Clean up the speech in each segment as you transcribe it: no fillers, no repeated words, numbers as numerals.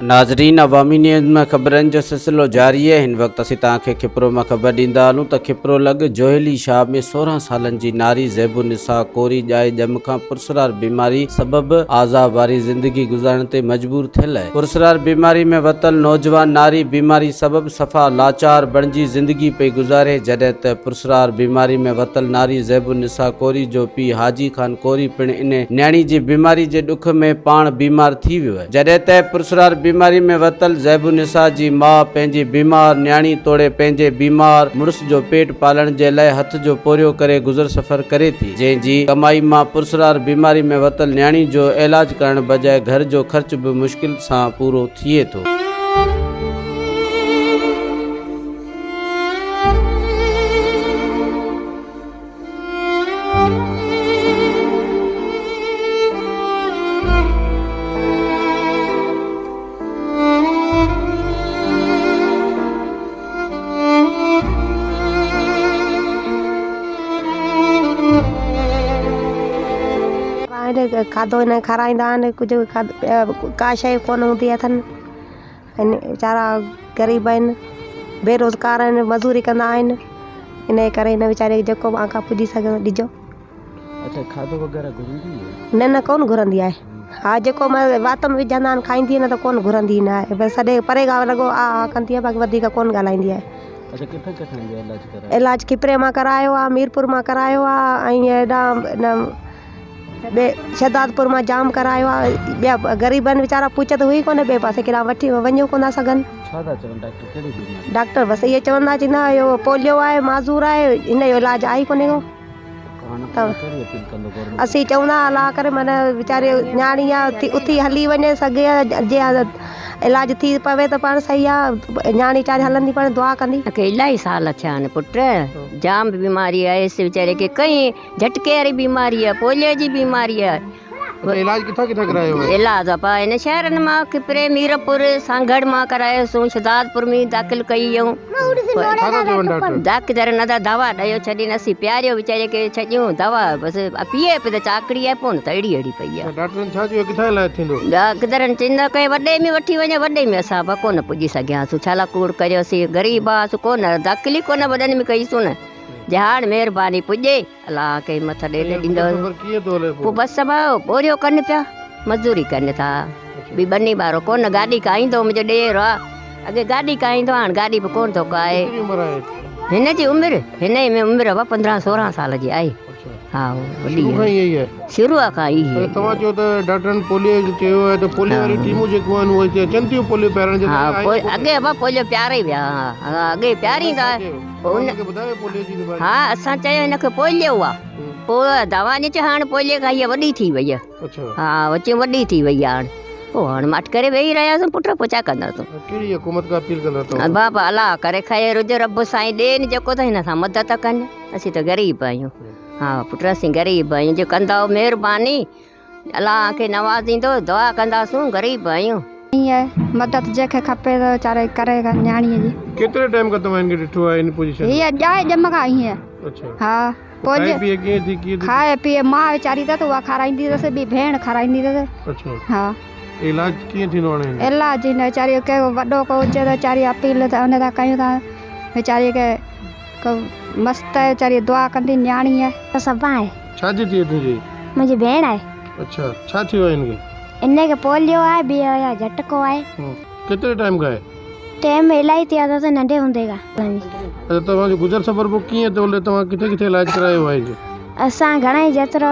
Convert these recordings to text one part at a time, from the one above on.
ناظرين عوامي نيوز ۾ خبرن جو سلسلو جاري آهي هن وقت اسين توهان کي کپرو مان خبر ڏيندا هلون ته کپرو لڳ جوهيلي شاهه ۾ 16 سالن جي ناري زيب النساء ڪوري ڄائي ڄم کان پرسرار بيماري سبب عذاب واري زندگي گذارڻ تي مجبور ٿيل آهي پرسرار بيماري ۾ ورتل نوجوان ناري بيماري سبب صفا لاچار بڻجي زندگي پئي گذاري جڏهن ته پرسرار بيماري ۾ ورتل ناري زيب النساء ڪوري جو پيء حاجي خان ڪوري پڻ انهي نياڻي جي بيماري جي ڏک ۾ پاڻ بيمار ٿي ويو آهي. جڏهن ته پرسرار بيماري ۾ ورتل زيب النساء جي ماء پنهنجي بيمار نياڻي توڙي پنهنجي بيمار مڙس جو پيٽ پالڻ جي لاء هٿ جو پورهيو ڪري گذر سفر ڪري ٿي، جنهن جي ڪمائي مان پرسرار بيماري ۾ ورتل نياڻي جو علاج ڪرڻ بجاء گهر جو خرچ به مشڪل سان پورو ٿئي ٿو. آهن کاڌو هن کي کارائيندا آهن ڪجهه ڪا شيءِ ڪونه هوندي اٿن ۽ ويچارا غريب آهن بيروزگار آهن مزوري ڪندا آهن ان جي ڪري هن ويچاري کي جيڪو به آنڪا پڄي سگهي ڏجو. اڇا کاڌو وغيره گهرندي آهي؟ نه نه ڪونه گهرندي آهي ها جيڪو وات ۾ وجهندا آهن کائيندي نه ته ڪونه گهرندي نه آهي بس سڏي پري کان لڳو آ آ ڪندي آهي باقي وڌيڪ ڪونه ڳالهائيندي آهي. اڇا ڪٿي ڪٿي جو علاج ڪرايو؟ علاج کپري مان ڪرايو آهي ميرپور مان ڪرايو آهي ۽ هيڏانهن ٻئي شهدادپور مان جام ڪرايو آهي ٻيا غريب آهن ويچارا پهچ ته هئي ڪونه ٻئي پاسي ڪيڏانهن وٺي وڃي ڪونه ٿا سگهن. ڇا ٿا چون ڊاڪٽر ڪهڙي بيماري؟ ڊاڪٽر بس اهي چوندا چوندا اهو پوليو آهي معذور آهي هن جو علاج آهي ئي ڪونهي ڪو. اسين چئون ٿا الله ڪري من ويچاري نياڻي آ اٿي هلي وڃي سگهي جي علاج ٿي پوي ته پاڻ صحيح آ نياڻي ويچاري هلندي پاڻ دعا ڪندي. کي الاهي سال ٿيا آهن پٽ جام بيماري آهيس ويچاري کي ڪئين جهٽڪي واري بيماري آهي پوليو جي بيماري آهي. اڇا علاج ڪٿان ڪٿان ڪرايو آهي؟ علاج اپا هن شهرن مان کپري ميرپور سانگهڙ مان ڪرايوسون شھدادپور ۾ داخل ڪئي هيون. ڇا ٿا چون ڊاڪٽر؟ ڊاڪٽر نه ته دوا ڏيو ڇڏين اسين پياريو ويچاري کي ڇڏيون دوا بس پيئي پئي ته چاڪڙي آهي پون ته اهڙي اهڙي پئي آهي. ڊاڪٽرن ڇا چيو ڪٿان علاج ٿيندو؟ ڊاڪٽرن چيندو ڪنهن وڏي ۾ وٺي وڃو وڏي ۾ اسان به ڪونه پڄي سگهياسون ڇا لاء ڪوڙ ڪريوسين غريب هئاسون ڪونه داخل ئي ڪونه وڏن ۾ ڪئيسون نه. جي هاڻ مهرباني پڄي الله کي مٿ ڏي ڏي ڏيندو پوء بس ڀاء پورهيو ڪن پيا مزوري ڪن ٿا ٻي ٻني ٻارو ڪونه گاڏي ڪاهيندو منهنجو ڏير آ اڳي گاڏي ڪاهيندو هاڻ گاڏي به ڪونه ٿو ڪاهي هن جي عمر هن جي عمر 15 16 سال جي آهي ها وڏي شروع کان ئي آهي شروع کان ئي آهي توهان چيو ته ڊاڪٽرن پوليو جو چيو آهي ته پوليو واري ٽيمون جيڪو آهن اهي هتي اچن ٿيون پوليو پيارڻ جي ها اڳي ابا پوليو پياري ويا ها اڳي پياريندا ان کي ٻڌايو پوليو جي بيماري ها اسان چيو هن کي پوليو آ پوء دوا ني چيو هاڻ پوليو کان هي وڏي ٿي وئي آ اڇا ها وچي وڏي ٿي وئي آ هاڻ پوء هاڻ ماٺ ڪري ويهي رهياسون پٽ پوء ڇا ڪنداسون ڪهڙي حڪومت کان اپيل ڪندا توهان بابا الله ڪري خير هجي رب سائين ڏين جيڪو ته هن سان مدد ڪن اسين ته غريب آهيون ها پٽ اسين غريب آهيون جي ڪندؤ مهرباني الله کي نوازيندو دعا ڪنداسون غريب آهيون. ائين مدد جنهن کي کپي ته ويچاري ڪري نياڻي جي. ڪيتري ٽائيم کان توهان هن کي ڏٺو آهي ان پوزيشن ۾؟ هيء ڄائي ڄم کان ائين. اڇا. ها. پوء کائي پيئي ڪيئن ٿي ڪيئن ٿي؟ کائي پيئي ماء ويچاري اٿس اها کارائيندي اٿس ٻي ڀيڻ کارائيندي اٿس. اڇا. ها. علاج ڪيئن ٿيندو هاڻي هن جو؟ علاج هن ويچاري جو ڪنهن وڏو ڪو هجي ته ويچاري اپيل ته ان تان ڪيون ٿا ويچاري کي ڪو مست آهي ويچاري دعا ڪندي نياڻي آهي. سڀان آهي. ڇا ٿي ٿئي تنهنجي؟ منهنجي ڀيڻ آهي. اڇا ڇا ٿيو آهي هن کي؟ هن کي پوليو آهي ٻيو اهو جهٽڪو آهي. ڪيتري ٽائيم کان آهي؟ ٽائيم الائي ٿيو اٿس ننڍي هوندي کان. اڇا توهان جو گذر سفر پوء ڪيئن ٿو هلي توهان ڪٿي ڪٿي علاج ڪرايو آهي هن جو؟ اسان گهڻائي جيترو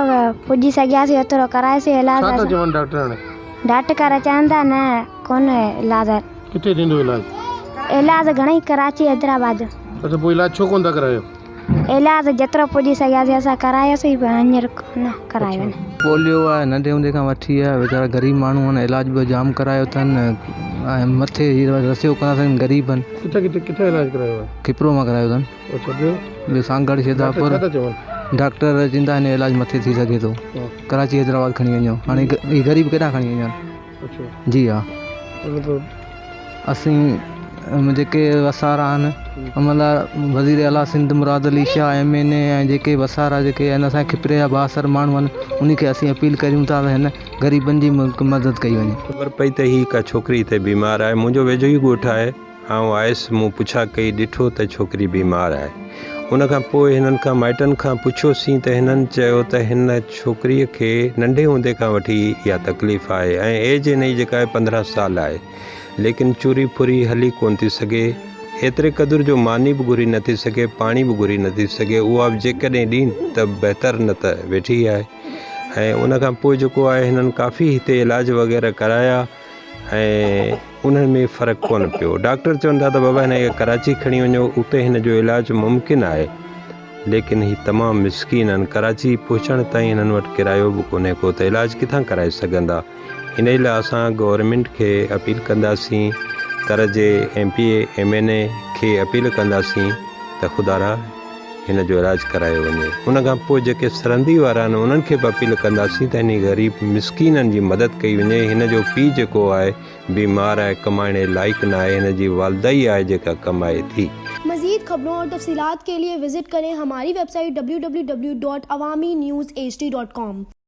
پڄي سگهياسين اوترو ڪرايوسين علاج. ڇا ٿا چون ڊاڪٽر هاڻي؟ ڊاڪٽر چون ٿا نه ڪونه علاج. ڪٿي ٿيندو علاج؟ علاج گهڻائي ڪراچي حيدرآباد. اڇا پوء علاج ڇو ڪونه ٿا ڪرايو؟ علاج جيترو پڄي سگهياسين اسان ڪرايوسين پر هينئر ڪونه ڪرايو آهي. پوليو آهي ننڍي هوندي کان وٺي آهي ويچارا غريب ماڻهو آهن علاج به جام ڪرايو اٿن ۽ مٿي هي رسيو ڪونه اٿن غريب آهن. ڪٿي ڪٿي ڪٿي علاج ڪرايو آهي؟ کپرو مان ڪرايو اٿن. اڇا ٻيو؟ ٻيو سانگهڙ ڊاڪٽر شيداپور. ڇا ٿا چون؟ ڊاڪٽر چوندا آهن علاج مٿي ٿي سگهي ٿو ڪراچي حيدرآباد کڻي وڃو هاڻي هي غريب ڪيڏانهن کڻي وڃن. اڇا جي ها مطلب اسين جيڪي وسارا آهن. عملدار وزير اعليٰ Sindh Murad Ali Shah M N A ۽ جيڪي وسارا جيڪي آهن اسان جي کپري جا بااثر ماڻهو آهن انهن کي اسين اپيل ڪريون ٿا ته هن غريبن جي مدد ڪئي وڃي. خبر پئي ته هي ڪا ڇوڪري هتي بيمار آهي. منهنجو ويجهو ئي ڳوٺ آهي. آئون آيس مون پڇا ڪئي ڏٺو ته ڇوڪري بيمار آهي. ان کان پوء هنن کان مائٽن کان پڇيوسين ته هنن چيو ته هن ڇوڪريء کي ننڍي هوندي کان وٺي اها تڪليف آهي ۽ ايج هن جي جيڪا آهي 15 سال آهي ليڪن چوري ڦري هلي ڪونه ٿي سگهي ايتري قدر جو ماني به گهري نه ٿي سگهي پاڻي به گهري نه ٿي سگهي اها به جيڪڏهن ڏين ته بهتر نه ته ويٺي آهي ۽ ان کان پوء جيڪو آهي هنن ڪافي هتي علاج وغيره ڪرايا ۽ انهن ۾ فرق ڪونه پيو. ڊاڪٽر چون ٿا ته بابا هن کي ڪراچي کڻي وڃو اتي هن جو علاج ممڪن آهي ليڪن هي تمام مسڪين آهن ڪراچي پهچڻ تائين هنن وٽ ڪرايو به ڪونهي ڪو ته علاج ڪٿان ڪرائي سگهندا انهي لاء اسان گورنمينٽ کي اپيل ڪنداسين تر جي M P A M N A کي اپيل ڪنداسين ته خدارا هن جو علاج ڪرايو وڃي ان کان پوء جيڪي سرندي وارا آهن انهن کي به اپيل ڪنداسين ته انهي غريب مسڪينن جي مدد ڪئي وڃي هن جو پيء جيڪو آهي بيمار آهي ڪمائڻ جي لائق نه آهي هن جي والده ئي آهي جيڪا ڪمائي ٿي. مزيد خبرون اور تفصيلات کے لئے وزٽ ڪرين ھماري website www.awamiNewsHD.com.